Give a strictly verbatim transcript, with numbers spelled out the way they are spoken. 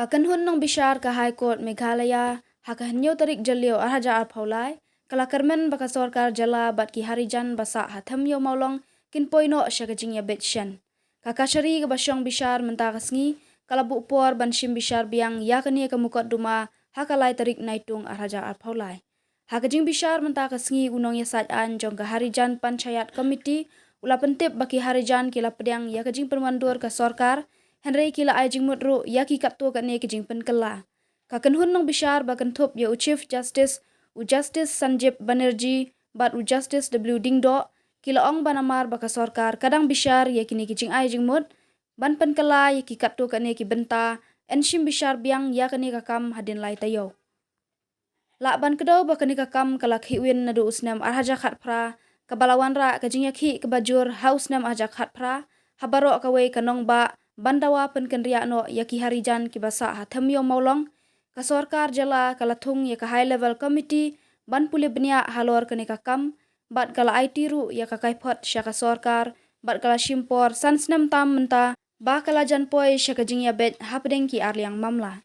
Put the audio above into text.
Ka kynhun nongbishar ka High Court Meghalaya ha ka hynñiew tarik Jylliew ar hajar arphew lai ka la kyrmen ba ka sorkar jylla bad ki Harijan ba sah ha Them Iew Mawlong kin poi noh sha ka jingïabeit shen. Ka kashari kaba shong bishar mynta ka sngi ka la buh por ban shim bishar biang ïa kane ka mukotduma ha ka lai tarik Naitung ar hajar arphew lai. Ha ka jingbishar mynta ka sngi, u nongïasaid aiñ jong ka Harijan Panchayat Committee u la pyntip ba ki Harijan ki la pdiang ïa ka jingpynwandur ka sorkar, hynrei ki la ai jingmut ruh ïa ki katto katne ki jingpynkylla. Ka kynhun nongbishar ba kynthup ïa u Chief Justice, u Justice Sanjib Banerjee bad u Justice W Diengdoh ki la ong ba namar ba ka sorkar ka dang bishar ïa kine ki jingai jingmut ban pynkylla ïa ki katto katne ki bynta, yn shim bishar biang ïa kane ka kam hadien lai taïew. Lah ban kdew ba kane ka kam ka la khihwin naduh u snem ar hajar khatphra, kaba la wanrah ka jingïakhih kaba jur ha u snem ar hajar khatphra ha baroh kawei ka nongbah ban dawa pynkynriah noh ïa ki Harijan kiba sah ha Them Iew Mawlong, ka sorkar jylla ka la thung ïa ka High Level Committee ban pule bniah halor kane ka kam bad ka la aiti ruh ïa ka kaiphod sha ka sorkar bad ka la shim por san snem tam mynta ba ka la jan poi sha ka jingïabeit hapdeng ki arliang mamla.